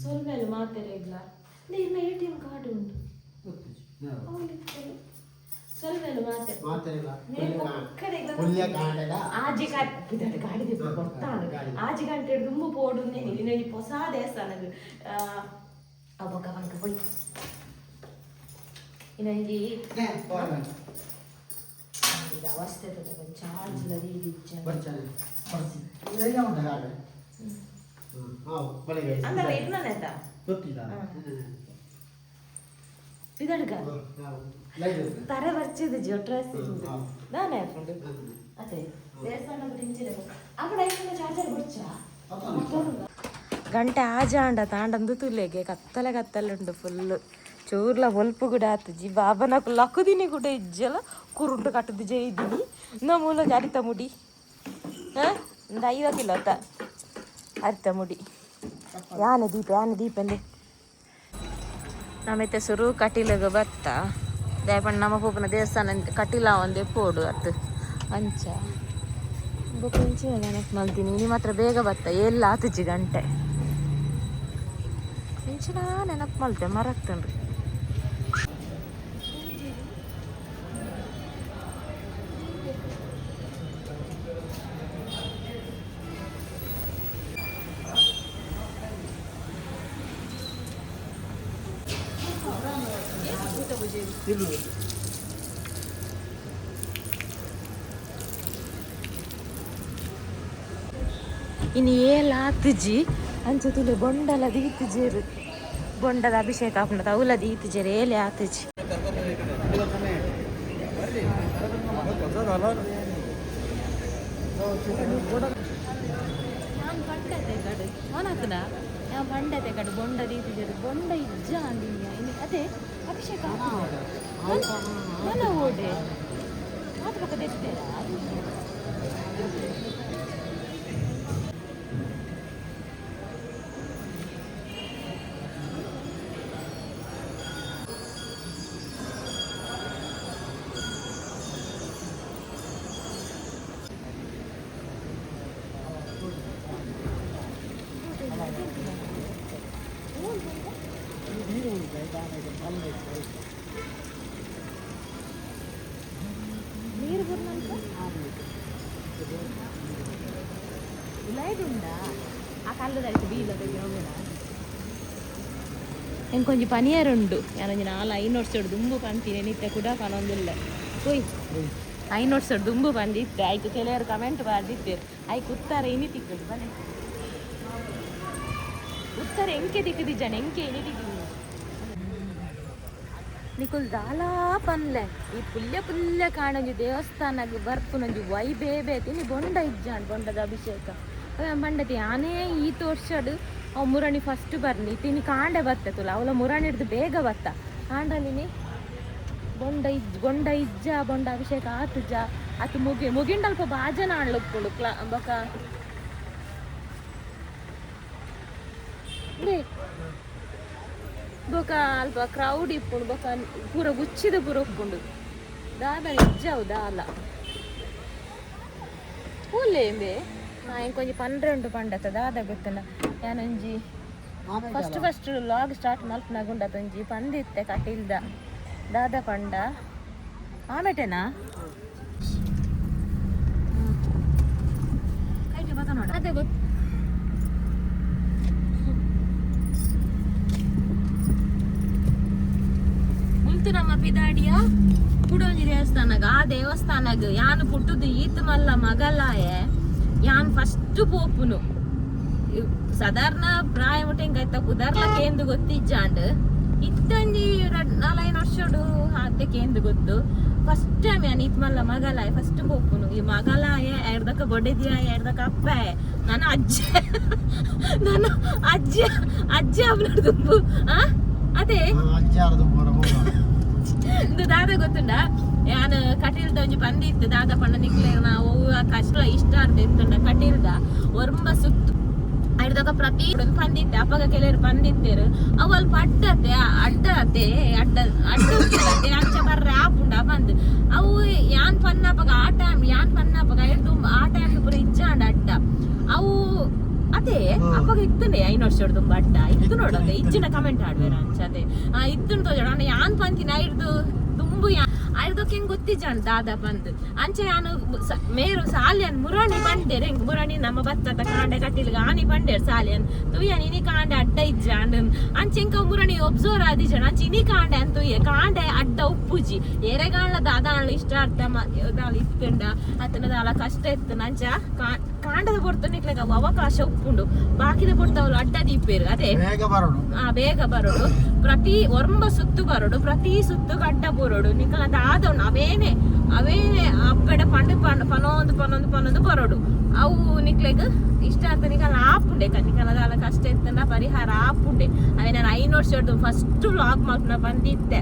ಸೊಲ್ಮೆಲು ಮಾತೆರೆಗ್ಲ ಇರ್ನ ATM card ಉಂಡು. ಸೊಲ್ಮೆಲು ಮಾತೆ. ಆಜಿ ಗಾಡಿ ಬರ್ತಾನು ಆಜಿ ಗಂಟೆ ದುಂಬು ಪೋಡು ಇನ್ನೊಂಜಿ ಹೊಸ ದೇವಸ್ಥಾನಗ್ ಅಬ್ಬಕ್ಕ ಬಂಕ ಪೋಯ್ ಇನ್ನೊಂಜಿ ಅವಸ್ಥೆ ಚಾರ್ಜ್ ಅಂದ್ರೆ ಇರ್ನಾನೆತ ಇದಡ್ಗ ತರೆ ಬರ್ಚಿದ ಡ್ರೆಸ್ ದಾನೆ ಹಾಕೊಂಡು ಅದೇ ದೇವಸ್ಥಾನ ಇಂಚಿನ ಅక్కడ ಐಫೋನ್ ಚಾರ್ಜರ್ ಬುಡ್ಚಾ. ಗಂಟೆ ಆಜಾಂಡ ತಾಂಡಂದು ತುಲೆಗೆ ಕತ್ತಲೆ ಕತ್ತಲೆ ಉಂಡು ಫುಲ್ಲು ಚೂರ್ಲ ಒಲ್ಪು ಕೂಡ ಆತುಜಿ ಬಾಬನ ಲಕ್ಕುದಿನಿ ಕೂಡ ಇಜ್ಜಲ ಕುರುಂಟು ಕಟ್ಟದು ಜೈದಿನಿ ನಮೂಲ ಅರಿತ ಮುಡಿ. ಹಾಂ, ಒಂದು 50 ಕಿಲೋ ಅತ್ತ ಅರಿತ ಮುಡಿ. ಯಾನೆ ದೀಪ ಯಾನೆ ದೀಪಂದೆ ನಮ್ಮಿತ್ತೆ ಸುರು ಕಟೀಲಗ ಬತ್ತ ದಯಪಂಡ ನಮ್ಮ ಪೂಪನ ದೇವಸ್ಥಾನ ಕಟೀಲ ಒಂದೇ ಪೋಡು ಅತ್ತು ಅಂಚ ಬೊಕ್ಕ ಇಂಚಿನ ನೆನಪು ಮಲ್ತೀನಿ. ನಿಮ್ಮ ಹತ್ರ ಬೇಗ ಬತ್ತ ಎಲ್ಲ ಆತುಜಿ ಗಂಟೆ ಇಂಚಿನ ನೆನಪು ಮಲ್ತೆ ಮರಕ್ತನ್ರಿ. ಇನ್ನು ಏಲ ಆತುಜಿ ಅಂಚ ತುಲೆ ಬೊಂಡಲ ದೀತುಜೇರು ಬೊಂಡದ ಅಭಿಷೇಕ ಆಪುಂಡ ತೌಲ ದೀತುಜೇರು ಏಲೆ ಆತುಜಿ. ಯಾನ್ ಪಂಡತೆ ಕಡು ಮನತ್ನ ಯಾನ್ ಪಂಡತೆ ಕಡು ಬೊಂಡ ದೀತುಜೇರು ಬೊಂಡ ಇಜ್ಜ ಅಂದಿನಿ ಇನ್ನು ಅದೇ ಅಭಿಷೇಕ ಮನ ಓಡೆ ಆತ ಪಕ್ಕ ದೆತ್ತೇರಾ. ನೀರು ಬುರ್ನಂತ ಉಲಾಯ್ದುಂಡಾ ಆ ಕಲ್ಲದಾಯ್ತು ಬೀಲದ ಎಂಕೊಂಜಿ ಪನಿಯರ್ ಉಂಡು ಯಾನೊಂಜಿ ನಾಲ್ ಐನ್ ವರ್ಷ ದುಂಬು ಪಂತೀನಿ ನಿತ್ಯ ಕೂಡ ಪನೊಂದಿಲ್ಲ ಕೊಯ್ ಐನ್ ವರ್ಷ ದುಂಬು ಬಂದಿತ್ತೆ ಐಕ್ ಕೆಲವರು ಕಮೆಂಟ್ ಬಾರ್ದಿತ್ತೇರು ಐಕ್ ಉತ್ತರ ಇನಿ ತಿಕ್ಕುದು ಬನ್ನಿ ಉತ್ತರ ಎಂಕೆ ತಿಕ್ಕದಿಜ್ಜಾನೆ ಎಂಕೆ ಇನಿ ತಿಕ್ಕುದು ನಿಕುಲ್ ದಾಲಾ ಪನ್ಲೆ ಈ ಪುಲ್ಯ ಪುಲ್ಯ ಕಾಣೊಂಜಿ ದೇವಸ್ಥಾನಗ್ ಬರ್ಪುನೊಂಜಿ ವೈಬೇ ಬೇತೆ. ಇನಿ ಬೊಂಡ ಇಜ್ಜಾಂಡ್ ಬೊಂಡದ ಅಭಿಷೇಕ ಅವೆ ಪಂಡತಿ ಯಾನೇ ಈ ವರ್ಷಡ್ ಅವು ಮುರಣಿ ಫಸ್ಟ್ ಬರ್ನಿ ತಿನಿ ಕಾಂಡೆ ಬತ್ತೆ ತುಲ ಅವಲ ಮುರಣಿ ಹಿಡ್ದು ಬೇಗ ಬತ್ತ ಆಂಡಲಿನಿ ಬೊಂಡ ಇಜ್ ಬೊಂಡ ಇಜ್ಜ ಬೊಂಡ ಅಭಿಷೇಕ ಆತುಜ ಆತು ಮುಗಿ ಮುಗಿಂಡಲ್ಪ ಬಾಜನ ಆಣ್ಲುಪ್ಪುಂಡು ಕ್ಲಾ ಬೊಕ ಬೊಕ ಅಲ್ಪ ಕ್ರೌಡ್ ಇಪ್ಪುಂಡು ಬೊಕ ಪೂರ ಗುಚ್ಚಿದ ಪೂರ ಉಪ್ಪುಂಡು ದಾದ ಇಜ್ಜವು ದಾಲ ಪೂಲೆ ಇಂಕೊಂಜಿ ಪನ್ರೆಂಡು ಪಂಡತ ದಾದ ಗೊತ್ತನ ಯಾನೊಂಜಿ ಫಸ್ಟ್ ಫಸ್ಟ್ ಲಾಗ್ ಸ್ಟಾರ್ಟ್ ಮಲ್ಪನಾಗುಂಡತೊಂಜಿ ಪಂದಿತ್ತೆ ಕಟೀಲ್ದ ದಾದ ಪಂಡ ಆಮೇಟೆನಾ ಅದೇ ಗೊತ್ತು. ಮುಲ್ತು ನಮ್ಮ ಪಿದಾಡಿಯ ಕುಡೊಂಜಿ ದೇವಸ್ಥಾನಗ ಆ ದೇವಸ್ಥಾನಗ್ ಯಾನ್ ಪುಟ್ಟುದು ಈತ್ ಮಲ್ಲ ಮಗಲಾಯೆ ಯಾನ್ ಫಸ್ಟ್ ಪೋಪುನು ಸಾಧಾರಣ ಪ್ರಾಯ ಮುಟ್ಟ ಹಿಂಗಾಯ್ತ ಪುದರ್ಲ ಕೇಂದು ಗೊತ್ತಿಜ್ಜಾಂಡ್ ಇತ್ತಂಜಿ ನಾಲೈದು ವರ್ಷಡು ಆತೆ ಕೇಂದು ಗೊತ್ತು. ಫಸ್ಟ್ ಟೈಮ್ ಯಾನ್ ಈತ್ ಮಲ್ಲ ಮಗಲಾಯ ಫಸ್ಟ್ ಪೋಪುನು ಈ ಮಗಲಾಯ ಎರ್ದಕ್ಕ ಬೊಡೆದಿಯ ಎರ್ದಕ್ಕ ಅಪ್ಪಾಯ ನನ್ನ ಅಜ್ಜ ನನ್ನ ಅಜ್ಜ ಅಜ್ಜ ಅವನದು ಆ ಅದೇ ಇಂದು ದಾದ ಗೊತ್ತುಂಡ ಯಾನ್ ಕಟೀಲ್ದ ಒಂಜಿ ಪಂದಿ ಇತ್ತು ದಾದ ಪಂಡ ನಿಕ್ಲೆ ನಾವು ಕಷ್ಟ ಇಷ್ಟ ಅಂತ ಇತ್ತುಂಡ ಕಟೀಲ್ದ ಒರ್ಂಬ ಸುತ್ತು ಐಡ್ದೊಕ ಪ್ರತಿ ಒಂದ್ ಪಂದಿತ್ತೆ ಅಪ್ಪಗ ಕೆಲವರು ಪಂದಿತ್ತೇರು ಅವು ಅಲ್ಪ ಅಡ್ಡತೆ ಅಡ್ಡತೆ ಅಡ್ಡ ಅಡ್ಡ ಉಪ್ಪುಂಡತೆ ಅಂಚ ಬರ್ರೆ ಆಪುಂಡ ಬಂದ್ ಅವು ಯಾನ್ ಪನ್ನಪಗ ಆ ಟೈಮ್ ಯಾನ್ ಪನ್ನಪಗ ಐಡ್ದು ಆ ಟೈಮ್ ಪೂರ ಇಜ್ಜಾಂಡ ಅಡ್ಡ ಅವು ಅದೇ ಅಪ್ಪಗ ಇತ್ತುನೆ ಐನ್ ವರ್ಷ ತುಂಬ ಅಡ್ಡ ಇತ್ತು ನೋಡೋದು ಇಚ್ಚಿನ ಕಮೆಂಟ್ ಆಡ್ಬೇರ ಅಂಚ ಅದೇ ಇತ್ತು ತೋಜೋಣ ಅಣ್ಣ ಯಾನ್ ಪಂತಿನ ಐರ್ದು ತುಂಬು ಐರ್ದಕ್ಕೆ ಹೆಂಗ್ ಗೊತ್ತಿಜಾಣ ದಾದಾ ಬಂದು ಅಂಚೆ ಯಾನು ಮೇರು ಸಾಲಿಯನ್ ಮುರಣಿ ಬಂಡೇರ್ ಹೆಂಗ್ ಮುರಣಿ ನಮ್ಮ ಭತ್ತದ ಕಾಂಡೆ ಕಟ್ಟಿಲ್ಗ ಆನಿ ಬಂಡೇರ್ ಸಾಲಿಯನ್ ತುಯ್ಯನ್ ಇನಿ ಕಾಂಡೆ ಅಡ್ಡ ಇಜ್ಜಾಂಡ್ ಅಂಚೆ ಇಂಕ ಮುರಣಿ ಒಬ್ಸೋರ್ ಆದಿಜಾಣ ಅಂಚೆ ಇನಿ ಕಾಂಡೆ ಅಂತ ತುಯ್ಯ ಕಾಂಡೆ ಅಡ್ಡ ಉಪ್ಪುಜಿ ಏರೆಗಾಣ್ಲ ದಾದಾಣ್ಲ ಇಷ್ಟ ಅರ್ಥ ದಾಲ ಇತ್ತುಂಡ ಅತನ ದಾಲ ಕಷ್ಟ ಇತ್ತು ನಂಚ ಕಾಂಡದ ಪೊರ್ತು ನಿಕ್ಲೆಗ್ ಅವು ಅವಕಾಶ ಉಪ್ಪುಂಡು ಬಾಕಿದ ಪೊರ್ತು ಅವ್ಲು ಅಡ್ಡ ದೀಪೇರು ಅದೇ ಬೇಗ ಬರೋಣ. ಆ ಬೇಗ ಬರೋಡು ಪ್ರತಿ ಒರಂಬ ಸುತ್ತು ಬರೋಡು ಪ್ರತಿ ಸುತ್ತು ಅಡ್ಡ ಬರೋಡು ನಿಕಲ ದಾದವನು ಅವೇನೆ ಅವೇನೆ ಅಪ್ಪೆಡ ಪಂಡು ಪಂಡು ಪನೊಂದು ಪನೊಂದು ಪನೊಂದು ಬರೋಡು ಅವು ನಿಕ್ಲೆಗ್ ಇಷ್ಟ ಅಂತ ನಿಕಲ ಆಪುಂಡೆ ನಿಕಲ ದಾಲ ಕಷ್ಟ ಇತ್ತಂಡ ಪರಿಹಾರ ಆಪುಂಡೆ ಅವೇ ನಾನು ಐನು ವರ್ಷದ್ದು ಫಸ್ಟ್ ವ್ಲಾಗ್ ಮಾಡ್ಕೊಂಡು ಬಂದಿದ್ದೆ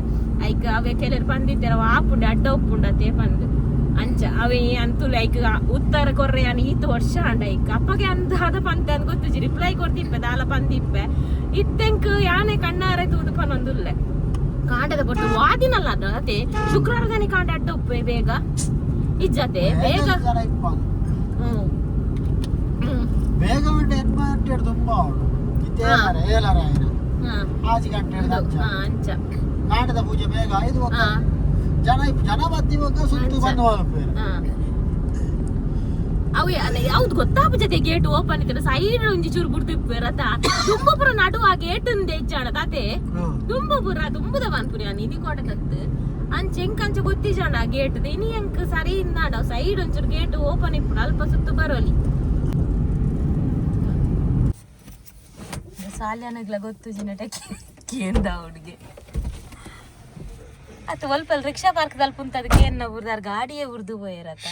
ಐಕ್ ಅವೇ ಕೆಲವರು ಬಂದಿದ್ದೆ ಅವು ಆಪುಂಡೆ ಅಡ್ಡ ಉಪ್ಪುಂಡು ಅದೇ ಬಂದು ಅಂಚ ಅವೇ ಅಂತೂ ಲೈಕ್ ಉತ್ತರ ಕೊರ್ರೆ ಅನ್ ಈತ ವರ್ಷ ಅಂಡ ಐಕ್ ಅಪ್ಪಗೆ ಅಂದಾದ ಪಂತೆ ಅನ್ ಗೊತ್ತುಜಿ ರಿಪ್ಲೈ ಕೊಡ್ತಿಪ್ಪೆ ದಾಲ ಪಂದಿಪ್ಪೆ ಇತ್ತೆಂಕ್ ಯಾನೆ ಕಣ್ಣಾರೆ ತೂದು ಪನೊಂದುಲ್ಲೆ ಕಾಂಡದ ಪೊರ್ತು ವಾದಿನಲ್ಲ ಅದು ಅದೇ ಶುಕ್ರವಾರದಾನೆ ಕಾಂಡ ಅಡ್ಡ ಉಪ್ಪೆ ಬೇಗ ಇಜ್ಜತೆ ಬೇಗ ಜನ ಇಪ್ಪಾನು. ಹ್ಮ್ ಹ್ಮ್ ಬೇಗ ಬಿಟ್ಟು ಎನ್ಮಾಂಟೆಡ್ ತುಂಬ ಅವಳು ಇತ್ತೆ ಏಳರ ಏಳರ ಆಯ್ನ ಹಾ ಆಜಿ ಗಂಟೆ ಹಿಡ್ದು ಅಂಚ. ಹಾ ಅಂಚ ಕಾಂಡದ ಪೂಜೆ ಬೇಗ ಐದು ಒಕ್ಕ ಹಾ ಜನ ಜನ ಬತ್ತಿ ಒಕ್ಕ ಸುತ್ತು ಅಂಚ. ಬಂದು ಹೋಗ್ಬೇರು. ಹಾ. ಅವು ಅಲ್ಲ ಯಾವ್ದು ಗೊತ್ತಾಪ ಜೊತೆ ಗೇಟ್ ಓಪನ್ ಇತ್ತು ಸೈಡ್ ಒಂಜಿ ಚೂರು ಬಿಡ್ತಿಪ್ಪೆ ರಥ ತುಂಬ ಪುರ ನಡು ಆ ಗೇಟ್ ಉಂದೆ ಇಜ್ಜಾಣ ತಾತೆ ತುಂಬ ಪುರ ತುಂಬುದ ಪನ್ಪುರಿ ಅನ್ ಇನಿ ಕೋಟ ತತ್ತು ಅಂಚೆ ಎಂಕ್ ಅಂಚೆ ಗೊತ್ತಿಜಾಣ ಆ ಗೇಟ್ ಇನಿ ಎಂಕ್ ಸರಿ ಇನ್ನಾಡ ಸೈಡ್ ಒಂಚೂರು ಗೇಟ್ ಓಪನ್ ಇಪ್ಪುಡು ಅಲ್ಪ ಸುತ್ತು ಬರೋಲಿ ಸಾಲ್ಯಾನಗ್ಲ ಗೊತ್ತು ಜಿನಟ ಕೇಂದ ಹುಡುಗೆ ಅತ್ ಒಲ್ಪಲ್ ರಿಕ್ಷಾ ಪಾರ್ಕ್ ಪುಂತದ ಕೇನ್ನ ಉರ್ದಾರ್ ಗಾಡಿಯೇ ಉರ್ದು ಪೋಯರತ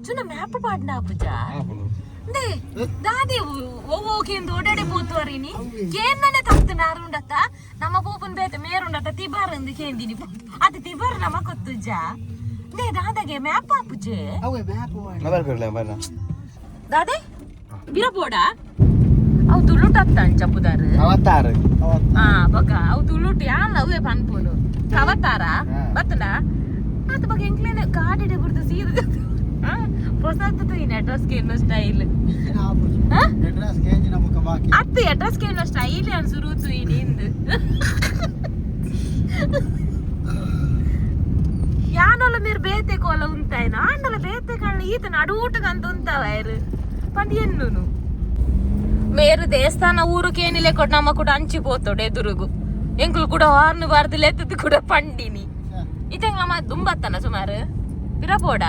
ಚುನ ಮ್ಯಾಪ್ ಪಾಡ್ನ ಪೂಜಾ ನೇ ದಾದೆ ಓ ಕೇಂದು ಓಡಾಡೆ ಪೋತುವರಿನಿ ಕೇನ್ನನೆ ತತ್ತು ನಾರುಂಡತ್ತ ನಮ್ಮ ಪೋಪನ್ ಬೇತೆ ಮೇರುಂಡತ್ತ ತಿಬಾರಂದು ಕೇಂದಿನಿ ಅದು ತಿಬಾರ್ ನಮ ಕೊತ್ತುಜ ನೇ ದಾದಾಗೆ ಮ್ಯಾಪ್ ಆಪುಜೆ ಅವೇ ಮ್ಯಾಪ್ ಮಾಡಿ. ಮೊಬೈಲ್ ಕೊಡ್ಲ ಬಣ್ಣ. ದಾದೆ ಬಿರಪೋಡ ಅವು ತುಳುಟತ್ತ ಅಂಚಪುದಾರು ಅವತಾರ. ಅವತ್ತು. ಆ ಬೊಕ ಅವು ತುಳುಟು ಯಾನ್ ಅವೇ ಪನ್ಪುನು ಕವತಾರ ಹಾ. ಬತ್ತನ ಆತ ಬೊಕ ಎಂಕ್ಲೇನೆ ಗಾಡಿಡೆ ಬುಡ್ದು ಸೀದ ಹೊಸದು ಈ ಅಡ್ರೆಸ್ ಕೇಳೋ ಸ್ಟೈಲ್ ಈಗಿನ ಆಪುಜಿ. ಹಾ? ಅಡ್ರೆಸ್ ಗೇಂಜಿನ ಮುಖ ಬಾಕಿ. ಅತ್ತೆ ಅಡ್ರೆಸ್ ಕೇಳೋ ಸ್ಟೈಲ್ ಅನ್ ಸುರುತು ಈ ನಿಂದು ಯಾನೊಲ ಮೇರ್ ಬೇತೆ ಕೋಲ ಉಂತಾಯ್ನ ಆಂಡಲ ಬೇತೆ ಕಳ್ಳ ಈತನ ಅಡೂಟಗಂತ ಉಂತಾವ ಪಂದ್ ಎನ್ನುನು ಮೇರು ದೇವಸ್ಥಾನ ಊರು ಕೇನಿಲೆ ಕೊಟ್ಟು ನಮ್ಮ ಕೂಡ ಅಂಚಿ ಪೋತೋಡು ಎದುರುಗು ಎಂಕುಲು ಕೂಡ ಹಾರ್ನ್ ಬಾರ್ದು ಲೆತ್ತದ್ದು ಕೂಡ ಪಂಡಿನಿ ಇತಂಗ್ ನಮ್ಮ ದುಂಬತ್ತನ ಸುಮಾರು ಪಿರಪೋಡ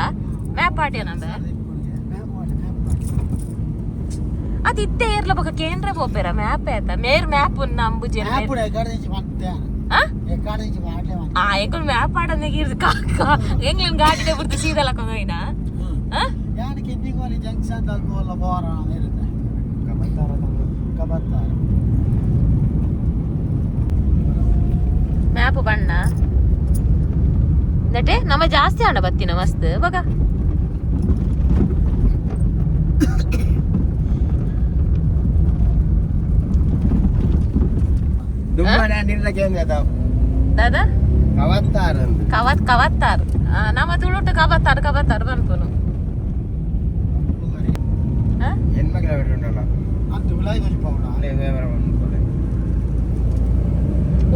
ಮ್ಯಾಪ್ ಆಟ್ಯ ನಂಬೆ ಮ್ಯಾಪ್ ಮಾಡಿ, ಮ್ಯಾಪ್ ಮಾಡಿ. ಅದು ಇತ್ತೆ ಏರ್ಲ ಬೊಕ ಕೇಂದ್ರ ಪೋಪೆರ ಮ್ಯಾಪ್ ಆಯ್ತಾ ಮೇರ್ ಮ್ಯಾಪ್ ಉನ್ನ ಅಂಬುಜೆ ಮ್ಯಾಪ್ ಕೂಡ ಎಕ್ಕಡ నుంచి వంతే. ಆ ಎಕ್ಕಡ నుంచి వాడలే వంతే. ಆ ಎಂಕುಲು ಮ್ಯಾಪ್ ಆಡೋದಕ್ಕೆ ಇರ್ದು ಕಾಕ ಎಂಗ್ಲಿನ್ ಗಾಡಿಡೆ ಬುಡ್ದು ಸೀದಾ ಲಕೊಂಡೋಯ್ನಾ ಆ ಯಾನ್ ಕಿನ್ನಿಗೋಲಿ ಜಂಕ್ಷನ್ ತಲ್ಪುವಲ್ಲ ಬೋರ ಇರುತ್ತೆ. ಕಬತ್ತಾರ ಕಬತ್ತಾರ. ಮ್ಯಾಪ್ ಬಣ್ಣ ನಟೆ ನಮ್ಮ ಜಾಸ್ತಿ ಹಣ ಬತ್ತಿನ ಮಸ್ತ್ ಬಗ ದುಮ್ಮನ ನಿನ್ನ ಕೇಂದ್ರ ದಾದಾ ಅವತಾರ ಅಂದು. ಕವತ್ ಕವತ್ತಾರ್ ಆ, ನಮ್ಮ ತುಳುಟು ಕವತ್ತಾರ್ ಕವತ್ತಾರ್ ಪನ್ಪುನು ಆ? ಹೆಣ್ಮಕ್ಳ ಬಿಟ್ಟುಂಡಲ್ಲ. ಅಂತ ಉಲಾಯಿ ದೊಜಿ ಪೌಡ. ಅಲ್ಲೇ ವ್ಯವಹಾರ ಮಾಡ್ಕೊಳ್ಳಿ.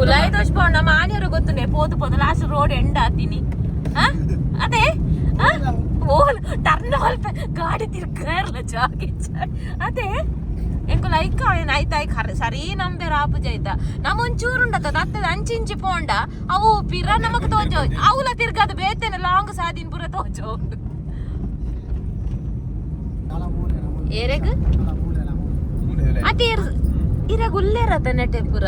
ಉಲಾಯಿ ದೋಷ ಪೋಂಡ ನಮ್ಮ ಆನಿಯರು ಗೊತ್ತುಂಡೆ ಪೋದು ಪೋದು ಲಾಸ್ಟ್ ರೋಡ್ ಎಂಡ್ ಆತೀನಿ ಆ? ಅದೇ ಆ? ಓಲ್ ಟರ್ನ್ ಅಲ್ಪ ಗಾಡಿ ತಿರ್ಗಾರ್ಲ ಜಾಗಿ ಅದೇ ಎಂಕುಲು ಐಕ ಆಯ್ತು ಐಕ್ ಹರ್ ಸರಿ ನಂಬೆ ರಾಪುಜ ಆಯ್ತಾ ನಮ್ಮ ಒಂಚೂರು ಉಂಡತ್ತ ದತ್ತದ ಅಂಚಿಂಚಿ ಪೋಂಡ ಅವು ಪಿರ ನಮಕ್ ತೋಜೋ ಅವುಲ ತಿರ್ಗಾದ ಬೇತೇನೆ ಲಾಂಗ್ ಸಾದಿನ್ ಪೂರ ತೋಜೋ ಉಂಡು ಅಲ ಮೂಲೆ ನಮೂಲೆ. ಏರೆಗ್ ಅಲ ಮೂಲೆ ನಮೂಲೆ. ಅದೇ ಇರಾಗ ಉಲ್ಲೇರತ್ತ ನೆಟೆ ಪೂರ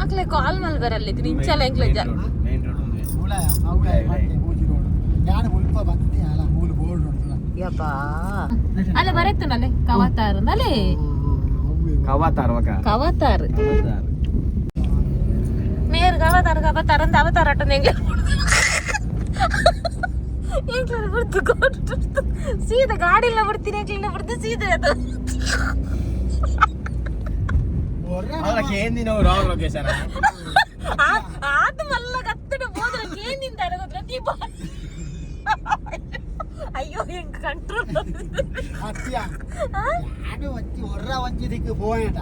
ಅಕ್ಲೆ ಕಾಲ್ ಮಲ್ ಬರಲ್ಲ ಇದು ನಿಂಚಲ ಎಂಕ್ಲೆ ಜ ಮೇನ್ ರೋಡ್ ಒಂದು. ಉಲಾಯ, ಆ ಉಲಾಯ ಬಂತೆ, ಮೂಜಿ ರೋಡ್. ಯಾನ್ ಮುಲ್ಪ ಬಂತೆ ಅಲ ಮೂಲು ಬೋರ್ಡ್ ಉಂಟುಲ. ಯಬ್ಬಾ ಅಲ್ಲ ಬರೆತ್ತನಲ್ಲೇ ಕವತಾರ್ ಅಲ್ಲೇ ಕವತಾರ ಒಕ. ಕವತಾರ್ ಕವತಾರ. ಮೇರ್ ಕವತಾರ್ ಕವತಾರ್ ಅಂತ ಅವತಾರ ಅಟ್ಟನ ಎಂಗ್ಲ ಎಂಗ್ಲ ಬಿಡ್ತು ಕೊಟ್ಟು ಸೀದಾ ಗಾಡಿಲ್ಲ ಬಿಡ್ತೀನಿ ಎಂಗ್ಲಿನ ಬಿಡ್ತು ಸೀದಾ ಅದು ಒರ್ರೆ ಅವರ ಕೇಂದಿನ ರಾಂಗ್ ಲೊಕೇಶನ್. ಆತ ಮಲ್ಲ ಕತ್ತಡ ಹೋದ್ರೆ ಕೇಂದಿಂದ ಗೊತ್ತಿಲ್ಲ ದೀಪ ಅಯ್ಯೋ ಹೆಂಗ್ ಕಂಟ್ರೋಲ್ ಅತ್ಯ ಯಾನು ಒಂಜಿ ಒರ್ರ ಒಂಜಿ ದಿಕ್ಕು ಪೋಯಂಡ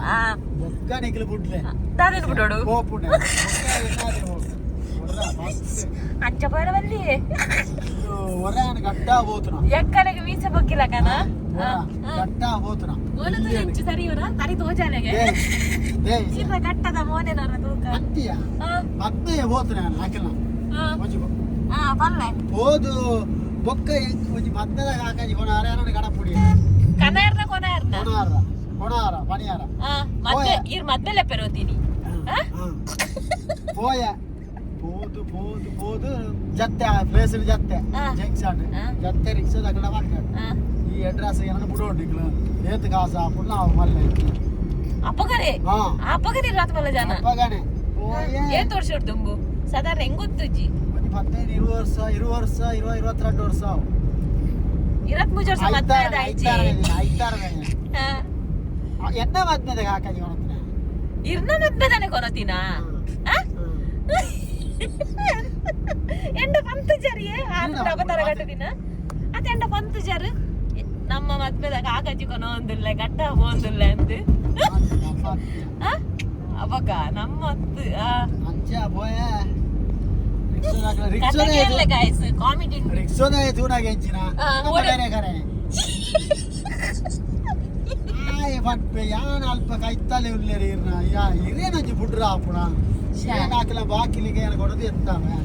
ಬೊಕ್ಕ ನಿಕ್ಲು ಬುಡ್ಲೆ ದಾದೇನು ಬಿಡೋಡು ಪೋಪುಂಡೆ ಒರ್ರ ಮಸ್ತ್ ಅಂಚ ಪೋಯರ ಬಲ್ಲಿ ಒರ್ರ ಗಟ್ಟ ಪೋತುನ ಎಕ್ಕಲೆಗೆ ಮೀಸೆ ಬೊಕ್ಕಿಲ್ಲ ಕನ ಗಟ್ಟ ಪೋತುನ ಓಲದು ಇಂಚು ಸರಿ ಇವರ ತರಿ ತೋಜಾಲೆಗೆ ಸೀದಾ ಕಟ್ಟದ ಮೋನೆನರ ತೂಕ ಅಂತಿಯ ಮತ್ತೆ ಪೋತುನ ಹಾಕಿಲ್ಲ ಒಂಜಿ ಪಲ್ಲೆ ಪೋದು ಬೊಕ್ಕ ಒಂಜಿ ಮದ್ದದ ಕಾಕಾಜಿ ಕೊನಾರ ಏನೋ ಗಡಪುಡಿ ಕನಾರ್ನ ಕೊನಾರ್ನ ಕೊನಾರ ಕೊನಾರ ಪಣಿಯಾರ ಮತ್ತೆ ಇರ್ ಮದ್ದೆಲ್ಲ ಪೆರೋತೀನಿ ಪೋಯ ಪೋದು ಪೋದು ಪೋದು ಜತ್ತೆ ಆ ಪ್ಲೇಸ್ ಜತ್ತೆ ಜಂಕ್ಷನ್ ಜತ್ತೆ ರಿಕ್ಷಾ ತಗಡ ಮಾಡ್ತಾರೆ ಈ ಅಡ್ರೆಸ್ ಏನೋ ಬಿಡೋಂಡು ಇಕ್ಲು ಏತ್ ಕಾಸ ಪುಲ್ಲ ಅವು ಮಲ್ಲೆ ಅಪ್ಪಗನೆ ಅಪ್ಪಗನೆ ರಾತ್ ಮಲ್ಲ ಜನ ಅಪ್ಪಗನೆ ಪೋಯ ಏತ್ ವರ್ಷ ದುಂಬು ಸಾಧಾರಣ ಹೆಂಗ್ ಗೊತ್ತುಜ್ಜಿ ಒಂದು 15 20 ವರ್ಷ 20 ವರ್ಷ 20 22 ವರ್ಷ ಅವು 23 ವರ್ಷ ಮದ್ವೆ ಆಯ್ತು ಎನ್ನ ಮದ್ಮೆದಾಗ ಹಾಕಾಜಿ ಕೊನತ್ತಿನ ಇರ್ನ ಮದ್ಮೆದಾನೆ ಕೊನತಿನ ಎಂಡ ಪಂತು ಜರಿಯೇ ಅವತಾರ ಕಟ್ಟದಿನ ಅತ್ತ ಎಂಡ ಪಂತು ಜರು ನಮ್ಮ ಮದ್ಮೆದಾಗ ಆಕಾಜಿ ಕೊನ ಒಂದಿಲ್ಲ ಗಟ್ಟ ಒಂದಿಲ್ಲ ಅಂತ ಅವಾಗ ನಮ್ಮ ಅಂಚ ಪೋಯ ಕಾಮಿಡಿ ರಿಕ್ಷೋದ ತೂನಾಗ ಎಂಚಿನ ಕರೆ ಕರೆ ಆಯ್ ಪಟ್ಪೆ ಯಾನ್ ಅಲ್ಪ ಕೈತಲೆ ಉಲ್ಲೇರಿ ಇರ್ನ ಯಾ ಇರೇನಂಜಿ ಬುಡ್ರ ಆಪುಣ ಏನ್ ಹಾಕಿಲ್ಲ ಬಾಕಿಲಿಗೆ ಏನ ಕೊಡೋದು ಎತ್ತಾವೆ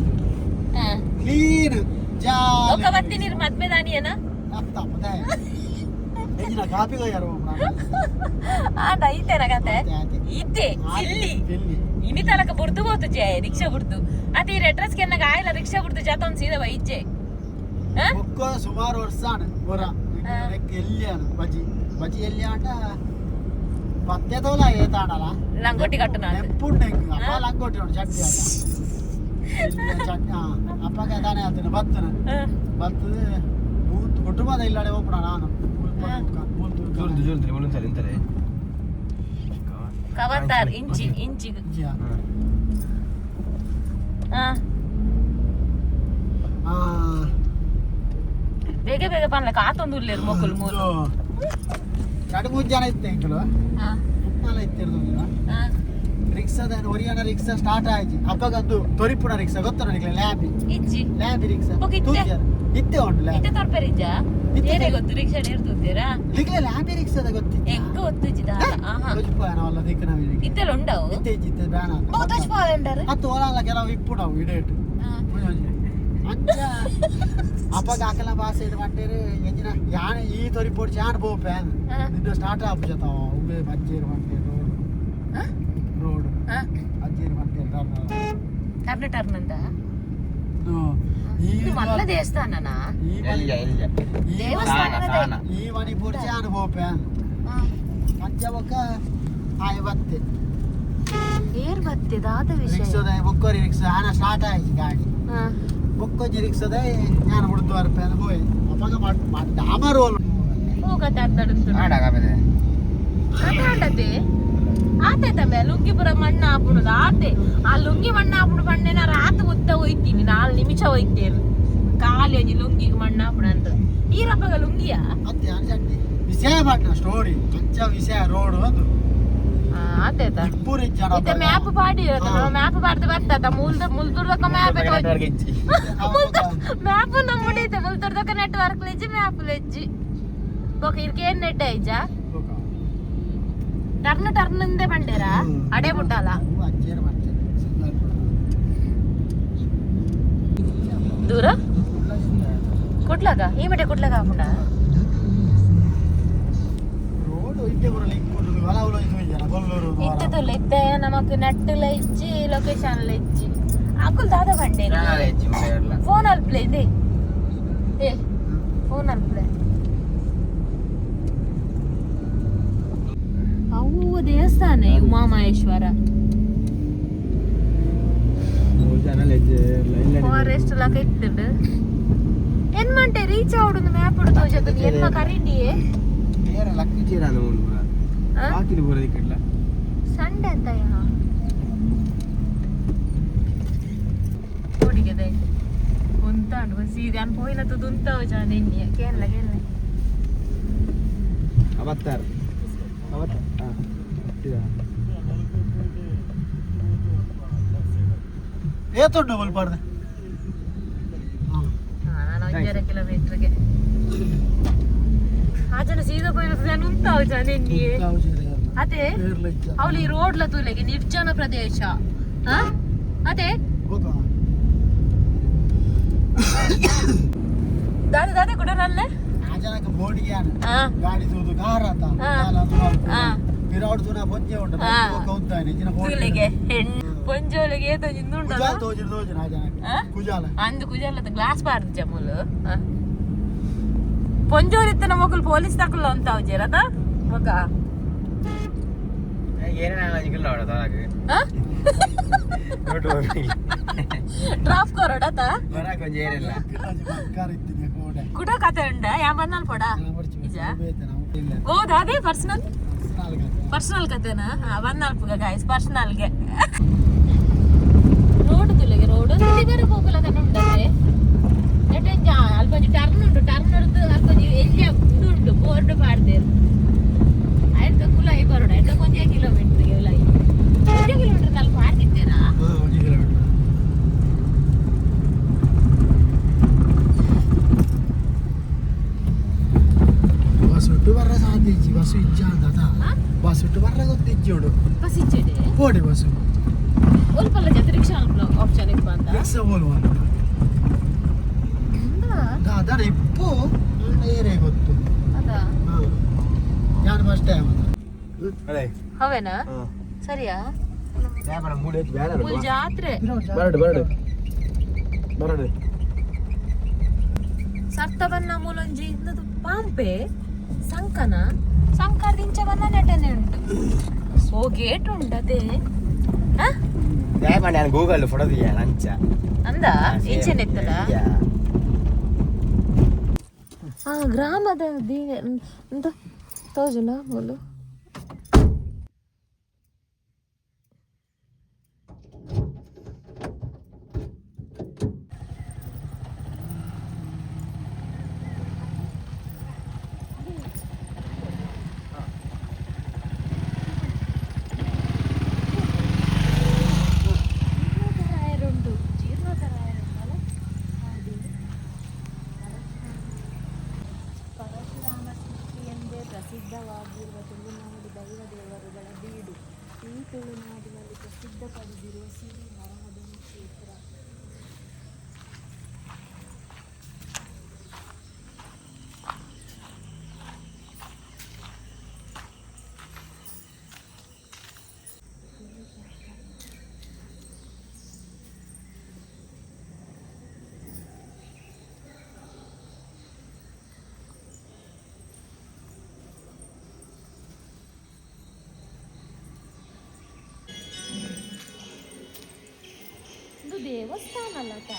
ಕ್ಲೀನ್ ಜಾಲಿ ಒಕ್ಕ ಬತ್ತಿ ನೀರು ಮದ್ವೆ ದಾನಿಯನ ಅತ್ತಪ್ಪ ಎಂಜಿನ ಕಾಪಿ ಯಾರು ಆಂಡ ಐತೆನ ಕತೆ ಇದ್ದೆ ಇಲ್ಲಿ ಇನಿ ತನಕ ಬುರ್ದು ಹೋತು ಜೆ ರಿಕ್ಷಾ ಬುರ್ದು ಅದೇ ಈ ಅಡ್ರೆಸ್ ಕೆನ್ನಾಗ ಆಯ್ಲ ರಿಕ್ಷಾ ಬುರ್ದು ಜಾತ ಸೀದಾ ಬೈಜೆ ಬೊಕ್ಕ ಸುಮಾರು ವರ್ಷ ಹೊರ ಎಲ್ಲಿ ಬಜಿ ಬಜಿ ಎಲ್ಲಿ ಆಟ ಪತ್ತೆ ತೋಲ ಏತಾಡಲ ಲಂಗೋಟಿ ಕಟ್ಟು ನಾನು ನೆಂಪುಂಡು ಅಪ್ಪ ಲಂಗೋಟಿ ಉಂಟು ಚಟ್ನಿ ಆಟ ಚಟ್ನಿ ಅಪ್ಪಗೆ ತಾನೇ ಆತನ ಬತ್ತನ ಬತ್ತದ ಕುಟುಂಬದ ಇಲ್ಲಾಡೆ ಹೋಗ್ಬಿಡ ನಾನು ಕವತಾರ್ ಇಂಚಿ ಇಂಚಿ ಬೇಗ ಬೇಗ ಪನ್ಲಕ ಆತೊಂದು ಉಲ್ಲೇರು ಮೊಕ್ಕಲು ಮೂರು ಎರಡು ಮೂರು ಜನ ಇತ್ತು ಎಂಕಲು ಉಪ್ಪಲ ಇತ್ತಿರ್ದು ರಿಕ್ಷಾದ ಒರಿಯಾನ ರಿಕ್ಷಾ ಸ್ಟಾರ್ಟ್ ಆಯ್ತು ಅಪ್ಪಗಂದು ತೊರಿಪುಣ ರಿಕ್ಷಾ ಗೊತ್ತ ನನಗೆ ಲ್ಯಾಬಿ ಇಜ್ಜಿ ಲ್ಯಾಬಿ ರಿಕ್ಷಾ ಇತ್ತೆ ಇತ್ತೆ ಉಂಟು ಲ್ಯಾಬಿ ಇತ್ತೆ ತೊರ್ಪೆರಿಜ್ಜ ಏನೇ ಗೊತ್ತು ರಿಕ್ಷಾ ನೀರು ನಿಗ್ಲೆ ಲ್ಯಾಬಿ ರಿಕ್ಷಾದ ಗೊತ್ತಿತ್ತು ಎಂಕ ಗೊತ್ತಿಜ್ಜಿದ ಆಹಾ ತೊಜಿಪೋಯನವಲ್ಲ ದಿಕ್ಕ ನಾವಿಗೆ ಇತ್ತೆಲ್ಲ ಉಂಡವು ಇತ್ತೆ ಇಜ್ಜಿ ಇತ್ತೆ ಬ್ಯಾನ ತೊಜಿಪೋಯಂಡರು ಅತ್ತು ಓಲಾಲ ಕೆಲವು ಇಪ್ಪುಡವು ಇಡೇಟು ಅಂಚ ಅಪ್ಪಗ ಆಕಲ ಭಾಷೆ ಇದು ಪಂಟೇರು ಎಂಜಿನ ಯಾನ್ ಈ ತೊರಿ ಪೋಡ್ಚಿ ಯಾನ್ ಪೋಪೆ ನಿನ್ನ ಸ್ಟಾರ್ಟ್ ಆಪು ಜತಾವ ಉಬೆ ಬಜ್ಜೇರು ಪಂಟೇರು ರೋಡ್ ರೋಡ್ ಅಜ್ಜೇರು ಪಂಟೇರು ಟರ್ನ್ ಟರ್ನ್ ಅಂತ ಇದು ಮಲ್ಲ ದೇವಸ್ಥಾನನಾ ದೇವಸ್ಥಾನ ಈ ಮನಿ ಪೋಡ್ಚಿ ಯಾನ್ ಪೋಪೆ ಅಂಚ ಬೊಕ್ಕ ಆಯ್ ಬತ್ತೆ ಏರ್ ಬತ್ತೆ ದಾದ ವಿಷಯ ರಿಕ್ಷಾದ ಬೊಕ್ಕೋರಿ ರಿಕ್ಷಾ ಆನ ಸ್ಟಾರ್ಟ್ ಆಯ್ತು ಗಾಡಿ ಬೊಕ್ಕೊಂಜಿ ರಿಕ್ಷಾದ ಯಾನ್ ಹುಡ್ದು ಬರ್ಪೆ ಪೋಯ್ ಅಪ್ಪಗ ಡಾಮರ್ ರೋಲ್ ಹೋಗತ್ತೆ ಆಡದೆ ಆತೆ ತಮ್ಮೆ ಲುಂಗಿ ಪುರ ಮಣ್ಣ ಹಾಪುಣದು ಆತೆ ಆ ಲುಂಗಿ ಮಣ್ಣ ಹಾಪುಡು ಮಣ್ಣೆನ ರಾತ್ ಉದ್ದ ಹೋಯ್ತೀನಿ 4 ನಿಮಿಷ ಹೋಯ್ತೇನೆ ಖಾಲಿ ಒಂಜಿ ಲುಂಗಿಗೆ ಮಣ್ಣ ಹಾಪುಣ ಅಂತ ಈರಪ್ಪಗ ಲುಂಗಿಯಾ ಅತ್ತೆ ಚಟ್ನಿ ವಿಷಯ ಪಟ್ನ ಸ್ಟೋರಿ ಅಂಚ ವಿಷಯ ರೋಡ್ ಒಂದು ಆತೇತ ಇಪ್ಪೂರು ಇತ್ತೆ ಮ್ಯಾಪ್ ಪಾಡಿ ಮ್ಯಾಪ್ ಪಾಡ್ದು ಬರ್ತದ ಮುಲ್ದ ಮುಲ್ದುರ್ದಕ್ಕ ಮ್ಯಾಪ್ ಮ್ಯಾಪ್ ನಮ್ಮಡಿತೆ ಮುಲ್ದುರ್ದಕ್ಕ ನೆಟ್ವರ್ಕ್ ಲೆಜ್ಜಿ ಮ್ಯಾಪ್ ಲೆಜ್ಜಿ ಬೊಕ ಇರ್ಕ ಏನ್ ನೆಟ್ ಐಜ ಟರ್ನ್ ಟರ್ನ್ ಇಂದೆ ಬಂಡೇರಾ ಅಡೆ ಬುಟ್ಟಲ್ಲ ದೂರ ಕುಟ್ಲಾಗ ಈ ಮಟ್ಟೆ ಕುಟ್ಲಾಗ ಹಾಕೊಂಡ ಇತ್ತದಲ್ಲ ಇತ್ತೆ ನಮಕ್ ನೆಟ್ ಇಜ್ಜಿ ಲೊಕೇಶನ್ ಇಜ್ಜಿ ಅಕುಲ್ ದಾದ ಬಂಡೆ ಫೋನ್ ಅಲ್ಪ್ಲೆ ಇದೆ ಏ ಫೋನ್ ಅಲ್ಪ್ಲೆ ಅವು ದೇವಸ್ಥಾನ ಉಮಾಮಹೇಶ್ವರ ಫಾರೆಸ್ಟ್ ಲಕ ಇತ್ತುಂಡು ಏನ್ ಮಂಟೆ ರೀಚ್ ಆವಡು ಮ್ಯಾಪ್ ಉಡು ತೋಜದು ಎನ್ಮ ಕರಿಂಡಿಯೇ ಲಕ್ಕಿ ಚೀರ ಬಾಕಿಲಿ ಬರೋದಿಕ್ಕಿಲ್ಲ ಸಂಡೆ ಅಂತ ಯಾ ಹುಡುಗದೆ ಉಂತಾಂಡು ಸೀದೆ ಅನ್ ಪೋಯಿನ ತುದುಂತಾವ ಜಾನ ಎನ್ನಿಯ ಕೇರಳ ಕೇರಳ ಅವತ್ತಾರ ಅವತ್ತ ಏತುಂಡು ಬಲ್ಪಾರ್ದೆ ನಾನು 1.5 ಕಿಲೋಮೀಟರ್ಗೆ ಆ ಜನ ಸೀದಾ ಪೋಯಿನ ನಾನು ಉಂತಾವ ಜಾನ ಎನ್ನಿಯೇ ಅದೇ ಅವಳು ಈ ರೋಡ್ಲ ತೂಲೆಗೆ ನಿರ್ಜನ ಪ್ರದೇಶ ಆ? ಅದೇ ದಾದ ದಾದ ಕೂಡ ನಲ್ಲೆ ಆ ಜನಕ್ಕೆ ಬೋರ್ಡಿಗೆ ಆ ಗಾಡಿ ತೂದು ಕಾರ್ ಆತ ಹಾ. ಹಾ. ಪಿರಾಡ್ ತೂನ ಪೊಂಜೆ ಉಂಟು ಹಾ. ಉಂತಾನೆ ಇಜ್ಜಿನ ತೂಲೆಗೆ ಹೆಣ್ಣು ಪೊಂಜೋಳಿಗೆ ಏತೋ ಕುಜಾಲ ಉಂಟಲ್ಲ ತೋಜಿನ ತೋಜಿನ ಆ ಜನಕ್ಕೆ ಆ? ಕುಜಾಲ ಅಂದು ಕುಜಾಲದ ಗ್ಲಾಸ್ ಬಾರ್ದು ಜಮುಲು ಪೊಂಜೋಲಿತ್ತನ ಮೊಕುಲು ಪೊಲೀಸ್ ತಕುಲ್ಲ ಅಂತ ಅವಜೇರತ ಮಗ ಏನೇನ ಆ? ನೋಟು ಡ್ರಾಪ್ ಕೊರಡತ ಬರಕ್ ಒಂಜಿ ಏನಿಲ್ಲ ಕಾರ್ ಇದ್ದೀನಿ ಕೋಡೆ ಕುಡ ಕತೆ ಉಂಡ ಯಾ ಬಂದಲ್ ಪೋಡ ನಿಜ? ಇಲ್ಲ ಹೌದಾ ಅದೇ ಪರ್ಸನಲ್ ನಾಲ್ಕು ಪರ್ಸನಲ್ ಕತೆನಾ ಹಾ ಬಂದಲ್ಪುಗ ಗಾಯ್ಸ್ ಪರ್ಸನಲ್ಗೆ ರೋಡ್ ತುಲೆಗೆ ರೋಡ್ ಬೇರೆ ಪೋಪುಲ ಕಣ್ಣು ಉಂಡತೆ ನೆಟೆಂಜ ಅಲ್ಪ ಒಂಜಿ ಟರ್ನ್ ಉಂಟು ಟರ್ನ್ ಹೊಡೆದು ಅಲ್ಪ ಒಂಜಿ ಎಲ್ಲಿ ಇದು ಉಂಟು ಬೋರ್ಡ್ ಪಾಡ್ದೇರು ಆಯ್ತು ಕುಲಾಯಿ ಬರೋಣ ಆಯ್ತು ಒಂದೇ ಕಿಲೋಮೀಟರ್ಗೆ ಉಲಾಯಿ ಒಂದೇ ಕಿಲೋಮೀಟರ್ ಅಲ್ಲಿ ಪಾಡ್ದಿದ್ದೀರಾ ಹಾ ಒಂದು ಕಿಲೋಮೀಟರ್ ಬಸ್ ಉಟ್ಟು ಬರ್ರ ಸಾಧ್ಯ ಇಜ್ಜಿ ಬಸ್ ಇಜ್ಜ ಅಂತ ಬಸ್ ಉಟ್ಟು ಬರ್ರ ಗೊತ್ತಿಜ್ಜಿ ಬಸ್ ಇಚ್ಚಿಡೆ ಕೋಡೆ ಬಸ್ ಒಲ್ಪಲ್ಲ ಜೊತೆ ರಿಕ್ಷಾ ಆಪ್ಷನ್ ಇಪ್ಪ ಅಂತ ರಿಕ್ಷಾ ಬೋಲ್ವ ದಾದಾ ಇಪ್ಪು ಏರೇ ಗೊತ್ತು ಅದಾ ನಾನು ಫಸ್ಟ್ ಟೈಮ್ ಅದೇ ಹವೇನಾ ಸರಿಯಾ ಮೂಡೆ ಫುಲ್ ಜಾತ್ರೆ ಬರಡು ಬರಡು ಬರಡು ಸರ್ತ ಬನ್ನ ಮೂಲೊಂಜಿ ಇಂದದು ಪಾಂಪೆ ಸಂಕನ ಸಂಕರದಿಂಚ ಬನ್ನ ನೆಟನೆ ಉಂಟು ಓ ಗೇಟ್ ಉಂಟದೆ ನಾನು ಗೂಗಲ್ ಫೋಟೋ ಅಂಚ ಅಂದ ಇಂಚೆನೆತ್ತದ ಆ ಗ್ರಾಮದ ಎಂತ ತೋಜುನ ಬೋಲು ಜೀರ್ಣೋದ್ಧಾರಾಯರುಂಟು ಜೀರ್ಣೋದ್ಧಾರಾಯರುಂಟಲ್ಲ ಪರಶುರಾಮ ಸೃಷ್ಟಿ ಎಂದೇ ಪ್ರಸಿದ್ಧವಾಗಿರುವ ತುಳುನಾಡು ದೈವ ದೇವರುಗಳ ಬೀಡು. ಈ ತುಳುನಾಡಿನಲ್ಲಿ ಪ್ರಸಿದ್ಧ ಪಡೆದಿರುವ ಸಿರಿ ನರಹದನ ಕ್ಷೇತ್ರ. ಇದು ದೇವಸ್ಥಾನ ಅಲ್ಲಟ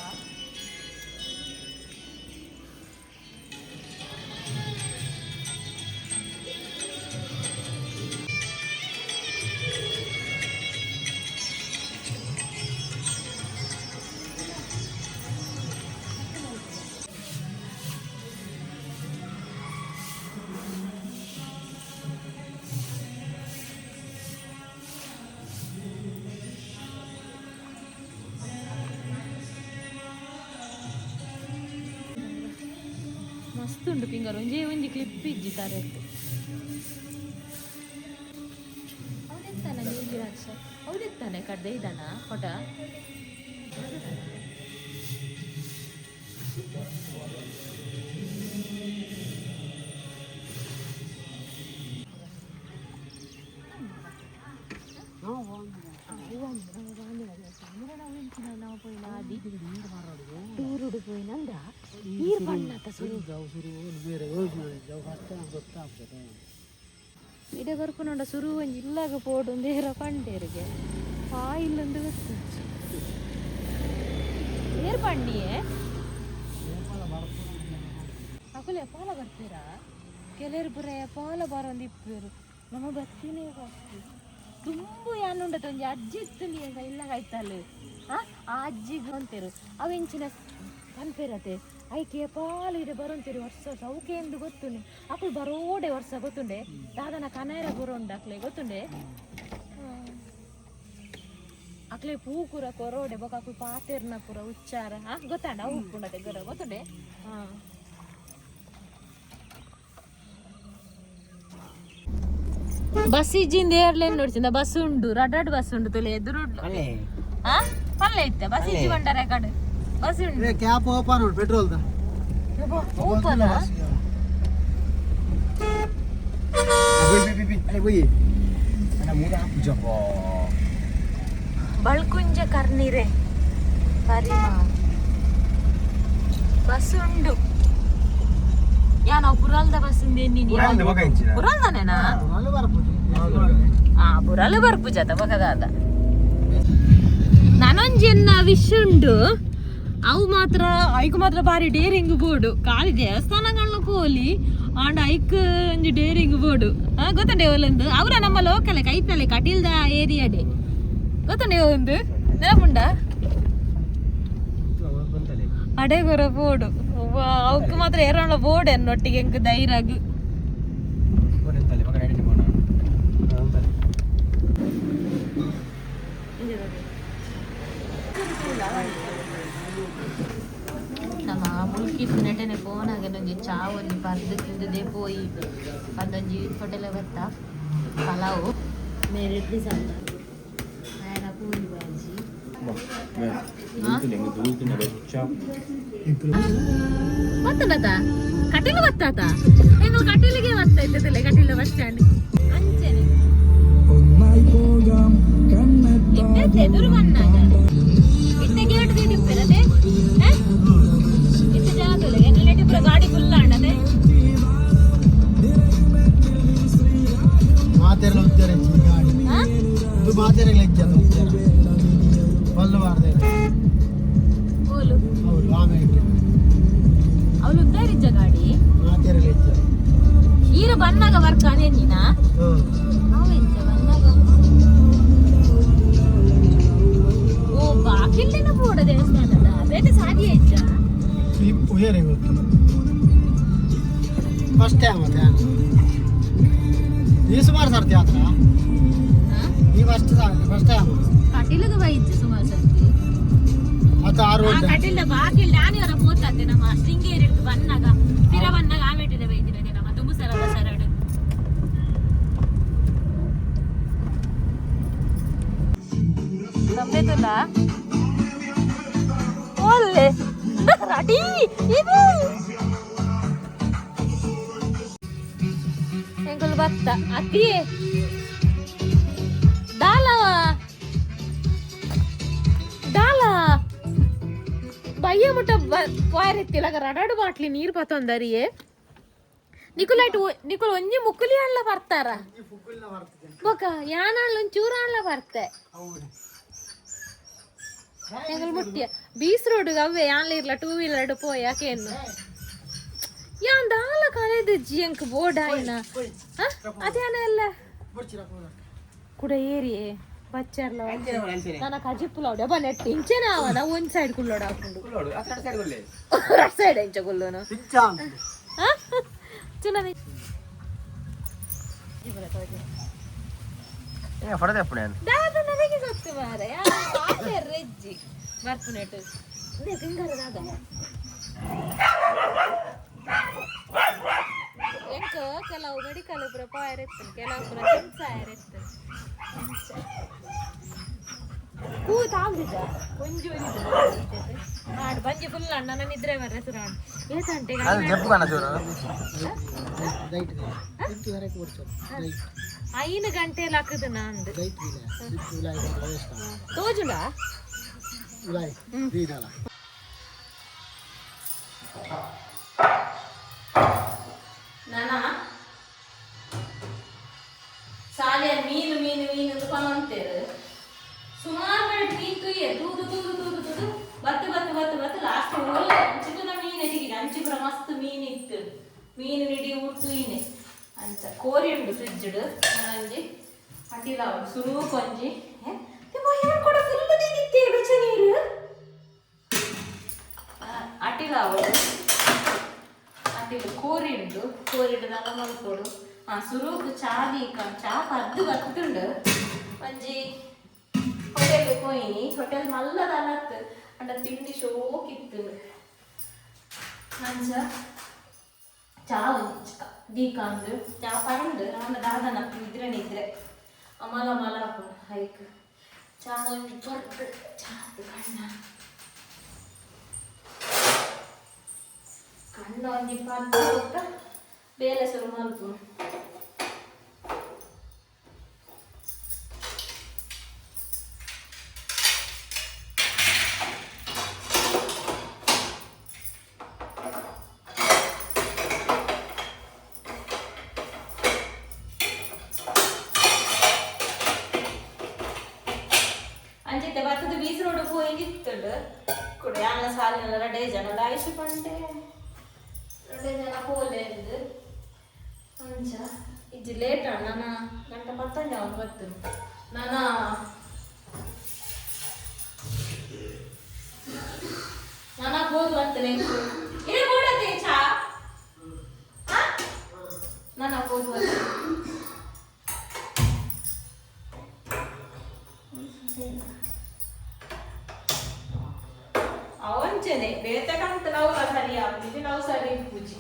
ಮಸ್ತ್ ಉಂಟು ಪಿಂಗರ್ ಒಂಜೇ ಒಂಜಿ ಕ್ಲಿಪ್ ಇಜ್ಜಿ ತರದ್ದು ಹೌದೆತ್ತಾನೆ ನೀಗಿರಾಕ್ಷ ಹೌದೆತ್ತಾನೆ ಕಡ್ದೆ ಇದ್ದಾನ ಫೋಟ ಟೂರುಡು ಪೋಯಿನಂದ ನೀರು ಬಣ್ಣತ ಸುರು ಬೇರೆ ಯೋಜನೆ ಫಸ್ಟ್ ಟೈಮ್ ಗೊತ್ತಾಗ್ತದೆ ಇಡೆ ಬರ್ಪುನಂಡ ಸುರು ಒಂಜಿ ಇಲ್ಲಾಗ ಪೋಡು ಒಂದೇರ ಪಂಡೇರಿಗೆ ಆ ಇಲ್ಲೊಂದು ಗೊತ್ತು ಏರ್ ಪಂಡಿಯೇ ಅಕುಲೆ ಪಾಲ ಬರ್ತೀರಾ ಕೆಲವರು ಪುರ ಪಾಲ ಬರೋಂದು ಇಪ್ಪೇರು ನಮ್ಮ ಬತ್ತಿನೇ ಬರ್ತಿ ತುಂಬು ಯಾನುಂಡತ ಒಂಜಿ ಅಜ್ಜಿ ಇತ್ತು ಇಲ್ಲ ಕಾಯ್ತಲ್ಲ ಆ ಆ ಅಜ್ಜಿಗೆ ಅಂತೀರು ಅವೆಂಚಿನ ಪನ್ಪೇರತೆ ಐಕೆ ಪಾಲು ಇಡೆ ಬರೋಂತೀರಿ ವರ್ಷ ವರ್ಷ ಅವಕ್ಕೆ ಎಂದು ಗೊತ್ತುಂಡೆ ಅಕುಲು ಬರೋಡೆ ವರ್ಷ ಗೊತ್ತುಂಡೆ ದಾದನ ಕನೇರ ಬರೋಂಡ ಅಕ್ಲೆ ಗೊತ್ತುಂಡೆ ಅಕ್ಲೆ ಪೂ ಕೂರ ಕೊರೋಡೆ ಬೊಕ ಅಕುಲು ಪಾತೆರ್ನ ಪೂರ ಉಚ್ಚಾರ ಹಾ ಗೊತ್ತಾಂಡ ಅವು ಉಪ್ಪುಂಡತೆ ಗೊರ ಗೊತ್ತುಂಡೆ. ಹಾ ಬಸ್ ಇಜ್ಜಿಂದ ಏರ್ಲೇನ್ ನೋಡ್ಚಿಂದ ಬಸ್ ಉಂಡು ರಡಡ್ ಬಸ್ ಉಂಡು ತುಲೆ ಎದುರು. ಅಲ್ಲೇ. ಹಾ ಪಲ್ಲೆ ಇತ್ತೆ ಬಸ್ ಇಜ್ಜಿ ಬಂಡಾರೆ ಕಡೆ ಬಸ್ ಉಂಡು. ಕ್ಯಾಪ್ ಓಪನ್ ಉಂಟು ಪೆಟ್ರೋಲ್ದ. ಓಪನ್. ಅಲ್ಲೇ ಹೋಯಿ ಅಣ್ಣ ಮೂಡ ಹಾಕುಜಪ್ಪ. ಬಳ್ಕುಂಜ ಕರ್ನಿರೆ ಪರಿಮಾ ಬಸ್ ಉಂಡು ಯಾ ನಾವು ಪುರಾಲ್ದ ಬಸ್ ಪುರಾಲ್ದ ಬೊಕ ಇಂಚಿನ? ಪುರಾಲ್ದನೇನಾ? ಅಲ್ಲಿ ಬರ್ಬೋದು. ಆ ಪುರಾಲ ಬರ್ಪುಜಾತ ಬೊಕದಾದ ನನೊಂಜಿ ಎನ್ನ ವಿಶ್ ಉಂಡು. ಅವು ಮಾತ್ರ ಐಕ್ ಮಾತ್ರ ಬಾರಿ ಡೇರಿಂಗ್ ಬೋರ್ಡು ಖಾಲಿ ದೇವಸ್ಥಾನಗಳನ್ನ ಕೋಲಿ ಆಂಡ ಐಕ್ ಒಂಜಿ ಡೇರಿಂಗ್ ಬೋರ್ಡು. ಹಾ ಗೊತ್ತುಂಡೆ ಒಲೊಂದು ಅವರ ನಮ್ಮ ಲೋಕಲ್ ಕೈತಲೆ ಕಟೀಲ್ದ ಏರಿಯಾಡೆ ಗೊತ್ತುಂಡೆ ಒಂದು ನೆನಪುಂಡ ಅಡೆಗೊರ ಬೋರ್ಡು ಅವಕ್ಕೆ ಮಾತ್ರ ಏರೋಣ ಬೋರ್ಡ್ ಎನ್ನೊಟ್ಟಿಗೆ ಎಂಕ್ ಧೈರ್ಯಗ್. ನಮ್ಮ ಮುಲ್ಕಿ ನೆಟನೆ ಫೋನಾಗ ಒಂಜಿ ಚಾ ಒಂಜಿ ಪರ್ದು ತಿಂದದೆ ಪೋಯಿ ಪಂದೊಂಜಿ ಹೋಟೆಲ್ ಬತ್ತ ಪಲಾವು ಮೇರೆ ಇಡ್ಲಿ ಸಾಂಬಾರ್ ಆಯನ ಪೂರಿ ಬಾಜಿ. ಗೊತ್ತುಂಡತ ಕಟೀಲು ಗೊತ್ತಾತ ಎಂಗಳು ಕಟೀಲಿಗೆ ಬರ್ತಾ ಇದ್ದದಲ್ಲ ಕಟೀಲು ಬಸ್ ಸ್ಟ್ಯಾಂಡ್ ಅಂಚೆನೆ ಇತ್ತೆ ಎದುರು ಬನ್ನಾಗ ಇತ್ತೆ ಗೇಟ್ ದೀದಿಪ್ಪೆರದೆ ಇತ್ತೆ ಜನ ತುಲೆ ಎನ್ನ ಪೂರ ಗಾಡಿ ಫುಲ್ ಆಂಡದೆ. ಮಾತೆರೆಲ್ಲ ಉದ್ದಾರ ಹೆಚ್ಚಿನ ಗಾಡಿ. ಹಾ? ಇದು ಮಾತೆರೆಲ್ಲ ಹೆಚ್ಚು ಉದ್ದಾರ ಬಲ್ಲು ಬಾರ್ದೆ. ಓಲು? ಹೌದು ಆಮೇಲೆ. ಅವಳು ಉದ್ದಾರಿಜ್ಜ ಗಾಡಿ. ಮಾತೆರೆಲ್ಲ ಹೆಚ್ಚು. ಈರು ಬನ್ನಾಗ ವರ್ಕ್ ಅದೇ ನೀನಾ? ಹ್ಞೂ. ಅವ ಎಂಚ ಬನ್ನಾಗ ಓ ಬಾಕಿಲ್ಲೇನ ಬೋಡ ದೇವಸ್ಥಾನದ ಬೇತೆ ಸಾಧ್ಯ ಇಜ್ಜ. ಉಯರೆ ಗೊತ್ತು ಫಸ್ಟ್ ಟೈಮ್ ಮತ್ತೆ ಈ ಸುಮಾರು ಸರ್ತಿ ಆತ್ರ. ಹಾ? ಈ ಫಸ್ಟ್ ಫಸ್ಟ್ ಟೈಮ್. ಕಟೀಲಿಗೆ ಬೈಜ್ಜ ಸುಮಾರು ಸರ್ತಿ. ಮತ್ತೆ ಆರು ಆ ಗಂಟೆ. ಕಟೀಲ್ದ ಬಾಕಿಲ್ ನಾನಿವರ ಪೋತಂತೆ ನಮ್ಮ ಶೃಂಗೇರಿ ಹಿಡ್ದು ಬನ್ನಾಗ ಪಿರ ಬನ್ನಾಗ ಆಮೇಟಿದೆ ಬೈದಿರದೆ ನಮ್ಮ ದುಮುಸರದ ಸರಡು. ನಂಬೆತುಲ್ಲ ಒಲ್ಲೆ ರಡಿ ಇದು ಎಂಕುಲು ಬತ್ತ ಅತ್ತಿಯೇ ದಾಲವ ದಾಲ ಬಯ್ಯ ಮುಟ್ಟ ಪಾರೆತ್ತಿಲಗ ರಡಡು ಬಾಟ್ಲಿ ನೀರು ಪತ್ತೊಂದರಿಯೇ ನಿಕುಲೈಟ್ ನಿಕುಲು ಒಂಜಿ ಮುಕ್ಕುಲಿ ಅಲ್ಲ ಬರ್ತಾರ ಬೊಕ ಯಾನಾಳ್ ಒಂಚೂರು ಅಲ್ಲ ಬರ್ತೆ. ಹೌದು. ಎಂಕುಲು ಮುಟ್ಟಿಯ ಬೀಸ್ ರೋಡ್ ಅವ್ವೆ ಯಾನ್ಲ ಇರ್ಲ ಟೂ ವೀಲರ್ ಪೋಯ ಯಾಕೇನು ಯಾನ್ ದಾಲ ಕಳೆದು ಜಿಯಂಕ್ ಬೋರ್ಡ್ ಆಯ್ನ ಅದೇನ ಎಲ್ಲ ಕುಡ ಏರಿಯೇ ಬಚ್ಚರ್ಲ ನನ್ನ ಕಜಿಪ್ಪುಲ ಅವ ನೆಟ್ ಇಂಚೆನ ಅವನ ಒಂದ್ ಸೈಡ್ ಕುಳ್ಳೋಡ ಹಾಕೊಂಡು ರಟ್ ಸೈಡ್ ಇಂಚ ಕುಲ್ಲೋನು. ಚಿನ್ನದ ದಾದ ನನಗೆ ಗೊತ್ತು ಮಾರ್ರೆ ರೆಜ್ಜಿ ಬರ್ಪುನೆಟ್ ಹಿಂಗಾರ ದಾದ ಎಂಕ್ ಕೆಲವು ಮೆಡಿಕಲ್ ಪೂರ ಪಾಯರೆತ್ತನ್ ಕೆಲವು ಪೂರ ಕೆಲಸ ಆಯರೆತ್ತನ್ ಕೂ ತಾಂದಿದ್ದ ಒಂಜಿ ಒಂಜಿ ಆಡ್ ಬಂಜಿ ಫುಲ್ ಅಣ್ಣ ನನ್ನ ನಿದ್ರೆ ಬರ್ರೆ ಸುರಾಣ್ ಏತಂಟೆ. ಐದು ಗಂಟೆ ಹಾಕುದು ನಂದು ತೋಜುಂಡ. ನಾನ ಸಾಲೆ ಮೀನು ಮೀನು ಮೀನು ಅಂತ ಪನೊಂತೇರು ಸುಮಾರು ಬೇಡ ಮೀನು ತುಯ್ಯೆ ತೂದು ತೂದು ತೂದು ತೂದು ಬತ್ತು ಬತ್ತು ಬತ್ತು ಬತ್ತು ಲಾಸ್ಟ್ ಒಳ್ಳೆ ಅಂಚಿಪುನ ಮೀನು ಎತ್ತಿಗೆ ಅಂಚಿಪುರ ಮಸ್ತ್ ಮೀನು ಇತ್ತು ಮೀನು ನಿಡಿ ಊರು ತುಯ್ನೆ ಅಂಚ ಕೋರಿ ಉಂಡು ಫ್ರಿಜ್ಡ್ ಒಂಜಿ ಅಟಿಲ ಸುರು ಕೊಂಜಿ ಕೂಡ ಫುಲ್ ದೀದಿತ್ತೆ ಬೆಚ್ಚ ನೀರು. ಅವಳು ಅಟಿಲ್ ಕೋರಿ ಉಂಡು ಕೋರಿಡು ನಲ ಮಲ್ಪೊಡು. ಆ ಸುರುಕು ಚಾ ದೀಕ ಚಾ ಪದ್ದು ಬತ್ತುಂಡು. ಒಂಜಿ ಹೋಟೆಲ್ ಪೋಯಿನಿ, ಹೋಟೆಲ್ ಮಲ್ಲದಲತ್ ಅಂಡ ತಿಂಡಿ ಶೋಕಿತ್ತು. ಅಂಚ ಚಾ ದೀಕಾಂದು ಚಾ ಪರಂಡು ಆಂಡ ದಾದನ ನಿದ್ರೆ ನಿದ್ರೆ ಅಮಲ ಮಲ ಆಪುಂಡು. ಹೈಕ್ ಚಾ ಒಂಜಿ ಪೊರ್ತು ಚಾ ಕಣ್ಣ ಕಣ್ಣ ಒಂಜಿ ಪದ್ದು ಬೊಕ್ಕ ಬೇಲೆ ಶುರು ಮಲ್ಪುನು. ಅಂಚಿತ್ತೆ ಬತ್ತದ ಬೀಸ್ ರೋಡ್ ಪೋಯಿಂದಿತ್ತುಂಡು ಕುಡ ಯಾನ್ಲ ಸಾಲಿನ ರಡೇ ಜನ ಆಯುಷ್ ಪಂಡೆ ರಡೇ ಜನ ಪೋಲೆ ಅಂಚ ಇಜ್ಜಿ ಲೇಟ್ ನಾನ ಗಂಟೆ ಪತ್ತೊಂಜಿ ಅವನು ಬತ್ತು ನಾನ ನಾನ ಬೋದು ಬರ್ತೇನೆ. ಇದೇ ಬೋಡತ್ತೆ ಚಾ ನಾನ ಬೋದು ಬರ್ತೇನೆ. ಅವಂಚನೆ ಬೇತಕಂತ ನಾವು ಸರಿ ಆಪುಜಿ, ನಾವು ಸರಿ ಪೂಜಿ.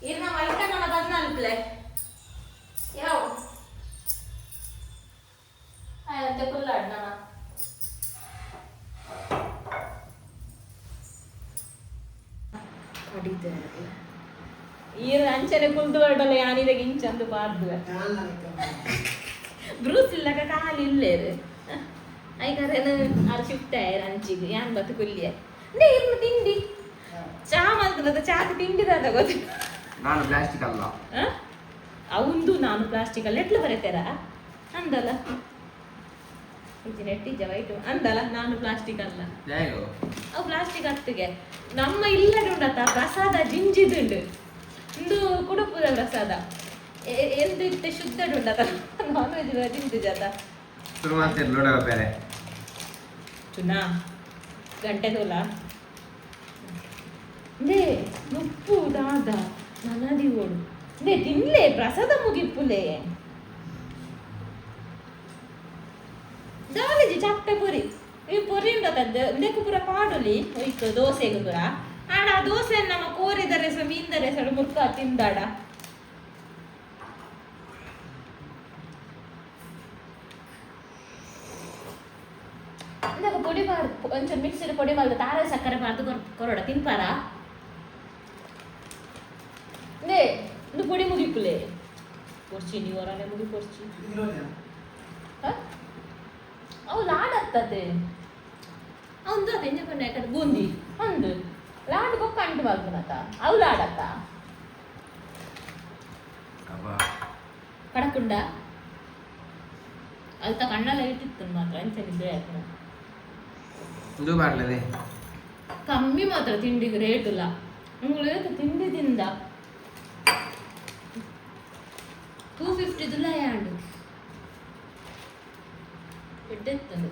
ಇರ್ನ ಮೈಕನ ಬಂದ ಅನ್ಪ್ಲೆ ಯಾವ ಅಂತೆ ಕುಲ್ಲಾಡ್ ನಾನ. ಈರ್ ಅಂಚನೆ ಕುಲ್ದು ಬರಡಲ್ಲ ಯಾನಿದಾಗ ಇಂಚಂದು ಬಾರ್ದು ಬ್ರೂಸ್ ಇಲ್ಲಕ ಕಾಲಿ ಇಲ್ಲೇರು ಐಕರೇನು ಅಲ್ಲಿ ಶಿಫ್ಟ್ ಆಯ್ರ ಅಂಚಿಗೆ ಯಾನ್ ಬತ್ತು ಕುಲ್ಲಿಯ ನೇ ಇರ್ನ ತಿಂಡಿ ಚಾ ಮಲ್ತದ ಚಾಕ್ ತಿಂಡಿದಾದ ಗೊತ್ತು. ನಾನು ಪ್ಲಾಸ್ಟಿಕ್ ಅಲ್ಲ. ಅವಂದು ನಾನು ಪ್ಲಾಸ್ಟಿಕ್ ಅಲ್ಲ ಎಟ್ಲು ಬರೀತಾರ ಅಂದಲ್ಲ ಇಜ್ಜಿ ನೆಟ್ಟಿಜ್ಜ ವೈಟು ಅಂದಲ್ಲ ನಾನು ಪ್ಲಾಸ್ಟಿಕ್ ಅಲ್ಲ. ಅವು ಪ್ಲಾಸ್ಟಿಕ್ ಹತ್ತಿಗೆ ನಮ್ಮ ಇಲ್ಲಡೆ ಉಂಡತ್ತ ಪ್ರಸಾದ ಜಿಂಜಿದುಂಡು ಇಂದು ಕುಡುಪುದ ಪ್ರಸಾದ ಎಂದು ಇತ್ತೆ ಶುದ್ಧ ಉಂಡತ್ತ ನಾನ್ ವೆಜ್ ಜಿಂದು ಜಾತ. ಶುರು ಮಾಡ್ತೀರಿ ಲೋಡ ಬೇರೆ. ಚುನಾ ಗಂಟೆ ತೋಲ they ನುಪ್ಪು ದಾದ ನನದಿ ಓಡು they ತಿನ್ಲೆ ಪ್ರಸಾದ ಮುಗಿಪ್ಪುಲೆ ದಾಲೇಜಿ ಚಪ್ಪೆ ಪುರಿ ಈ ಪುರಿ ಉಂಡತದ್ದು ಇಂದಕ್ಕೆ ಪೂರ ಪಾಡೊಲಿ ಒಯ್ತು ದೋಸೆಗೆ ಪೂರ ಆಡ ಆ ದೋಸೆ ನಮ್ಮ ಕೋರಿದರೆ ಸ ಮೀಂದರೆ ಸಡ ಮುರ್ಕ ತಿಂದಾಡ. ಇಂದಾಗ ಪೊಡಿ ಮಾಡ್ ಒಂಚೂರು ಮಿಕ್ಸಿಡ್ ಪೊಡಿ ಮಲ್ದ ತಾರ ಸಕ್ಕರೆ ಮಾಡ್ದು ಕೊರಡ ತಿನ್ಪಾರ ನೇ ಇಂದು ಪೊಡಿ ಮುಗಿಪುಲೆ ಕೊರ್ಚಿ ನೀವು ಹೊರನೆ ಮುಗಿ ಕೊರ್ಚಿ. ಅವು ಲಾಡತ್ತತೆ ಅವಂದು ಅದ ಎಂಜ ಪಂಡ ಯಾಕಂದ್ರೆ ಬೂಂದಿ ಅಂದು ಲಾಡ್ ಬೊಕ್ಕ ಅಂಟು ಮಲ್ಪುನತ ಅವು ಲಾಡತ್ತ ಕಡಕುಂಡ ಅಲ್ತ ಕಣ್ಣಲ್ಲ ಇಟ್ಟಿತ್ತು ಮಾತ್ರ ಅಂಚನಿದ್ರೆ ಆಯ್ತು. ಇದು ಮಾಡ್ಲದೆ. ಕಮ್ಮಿ ಮಾತ್ರ ತಿಂಡಿಗೆ ರೇಟ್ ಇಲ್ಲ உங்களுக்கு ತಿಂಡಿ ತಿಂದ 250 ದುಲಾಯಾಂಡು ಎಡ್ಡೆತ್ತದು.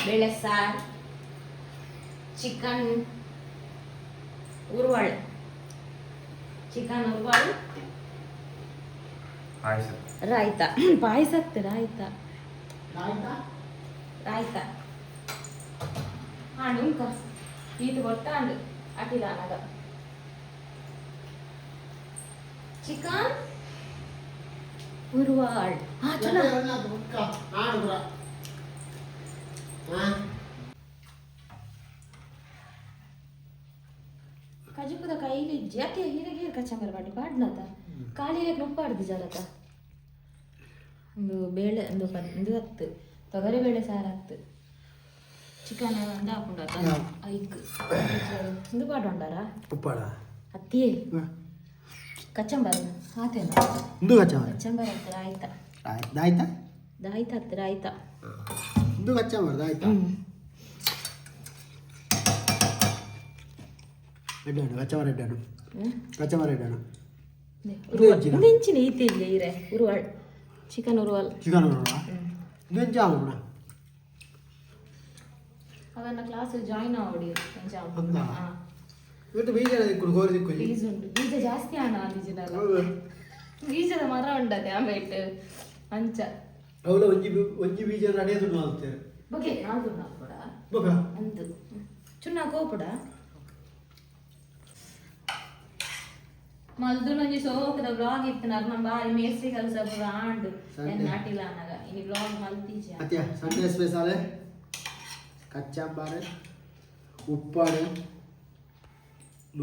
ಬೇಳೆ ಸಾರು, ಚಿಕನ್ ಉರ್ವಾಳ್, ಚಿಕನ್ ಉರ್ವಾಳ್. ಪಾಯಸ. ರಾಯ್ತ, ಪಾಯಸ ರಾಯ್ತ ರಾಯ್ತ ಆಂಡು ಉಂಕ ಈತ ಗೊತ್ತಾಂಡು ಅಟಿಲ ಅನಗ ಚಿಕನ್ ಉರ್ವಾಳ್ ಆ ಚಲೋ. ಕಜಿಪುದ ಕೈಲಿ ಜಾತಿ ಹೀರೆಗೆ ಕಚಂಬರ್ ಮಾಡಿ ಪಾಡ್ನತ ಖಾಲಿ ನುಪ್ಪಾಡ್ದು ಜಲತ ಒಂದು ಬೇಳೆ ಒಂದು ಒಂದು ಹತ್ತು ತೊಗರಿ ಬೇಳೆ ಸಾರು ಹತ್ತು ಚಿಕನ್ ಒಂದು ಹಾಕೊಂಡು ಐಕ್ ಒಂದು ಪಾಡು ಉಂಡಾರ. ಉಪ್ಪಾಡ. ಅತ್ತಿಯೇ ಕಚಂಬರ್ ಆತೇನ. ಇಂದು ಕಚ್ಚಂಬರ್. ಕಚಂಬರ್ ಹತ್ತಿರ ಆಯ್ತಾ? ಆಯ್ತಾ. ದಾಯ್ತ ಹತ್ತಿರ ಆಯ್ತಾ? ಇಂದು ಕಚ್ಚಂಬರ್ ಆಯ್ತಾ? ಎಡ್ಡೆ ಕಚ್ಚಮರ ಎಡ್ಡೆ ಕಚ್ಚಮರ ಎಡ್ಡೆ. ಇಂಚಿನ ಈತೆ ಇಲ್ಲ ಇರೆ ಉರುವಾಳ್, ಚಿಕನ್ ಉರುವಾಲ್. ಚಿಕನ್ ನೆಂಚ ಆವಣ. ಅವನ್ನ ಕ್ಲಾಸ್ ಜಾಯಿನ್ ಆವಡಿ. ಅಂದ? ಇವತ್ತು ಬೀಜ ದಿಕ್ಕು, ಕೋರಿ ದಿಕ್ಕು. ಬೀಜ ಉಂಟು, ಬೀಜ ಜಾಸ್ತಿ ಆಣ ಬೀಜದಲ್ಲ. ಬೀಜದ ಮರ ಉಂಡತೆ ಆಮೇಲೆ ಅಂಚ. ಅವಳ ಒಂಜಿ ಒಂಜಿ ಬೀಜ ನಡೆಯೋದು ಮಾಡ್ತೇವೆ. ಬೊಕೆ ನಾಲ್ಕು ಕೂಡ. ಬೊಕ? ಅಂದು ಚುನ್ನ ಕೋಪುಡ ಮಲ್ದುನೊಂಜಿ ಸೋಕದ ಬ್ಲಾಗ್ ಇತ್ತು. ನಮ್ಮ ಬಾರಿ ಮೇಸ್ತ್ರಿ ಕೆಲಸ ಪೂರ ಆಂಡ್. Sunday. ನಾಟಿಲ್ಲ ಅನ್ನಾಗ ಇನಿ ಬ್ಲಾಗ್ ಮಲ್ತೀಜ. ಅತ್ಯ ಸಂಡೇ ಸ್ಪೆಷಲ್ ಕಚ್ಚಾಂಬಾರು, ಉಪ್ಪಾಡು,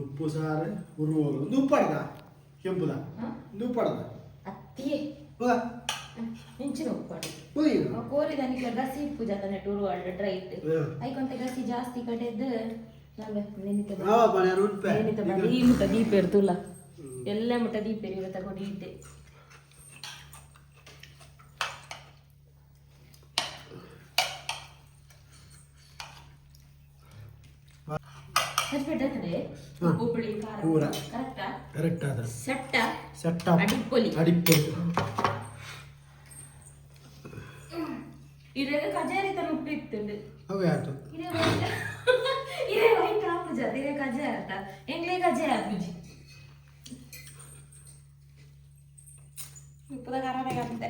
ಉಪ್ಪು ಸಾರು, ಉರುವೋಲು. ಒಂದು ಉಪ್ಪಾಡದ ಕೆಂಪುದ. ಒಂದು ಉಪ್ಪಾಡದ. ಅತ್ತಿಯೇ. ಹೋಗ. ಇಂಚಿನ ಉಪ್ಪಾಡು. ಹೋಗಿ. ಕೋರಿ ದನಿಕ್ಲ ಗಸಿ ಇಪ್ಪು ಜತನೆ ಟೂರು ಅಳ್ಳ ಡ್ರೈ ಇಟ್ಟು. ಐಕೊಂತೆ ಗಸಿ ಜಾಸ್ತಿ ಕಡೆದ್ದು ನಾವೆ ನೆನಿತ. ನಾನು ಉಂಟೆ. ನೆನಿತ ಬರೀ ಮುಟ್ಟ ದೀಪ ಇರ್ತುಲ್ಲ, ಎಲ್ಲ ಮುಟ್ಟ ದೀಪ ಇರ ತಗೊಂಡು ಇದ್ದೆ. ಸರಿಪಟ್ಟೆ. ಉಪ್ಪು, ಹುಳಿ, ಖಾರ. ಪೂರ. ಕರೆಕ್ಟಾ? ಕರೆಕ್ಟ್ ಆದ್ರೆ. ಸೆಟ್ಟ. ಸೆಟ್. ಅಡಿಪೊಲಿ. ಅಡಿಪೊಲಿ. ಇರೆಗ ಕಜಾರಿ ತರ ಉಪ್ಪು ಇತ್ತುಂಡು. ಅವು ಆಯ್ತು. ಇದೇ ವೈಟ್, ಇದೇ ವೈಟ್ ಆಪುಜ, ಇದೇ ಕಜೆ ಆತ ಎಂಗ್ಲೇ ಕಜೆ ಆಪುಜಿ. ಉಪ್ಪುದ ಕಾರಣ ಅಂತೆ.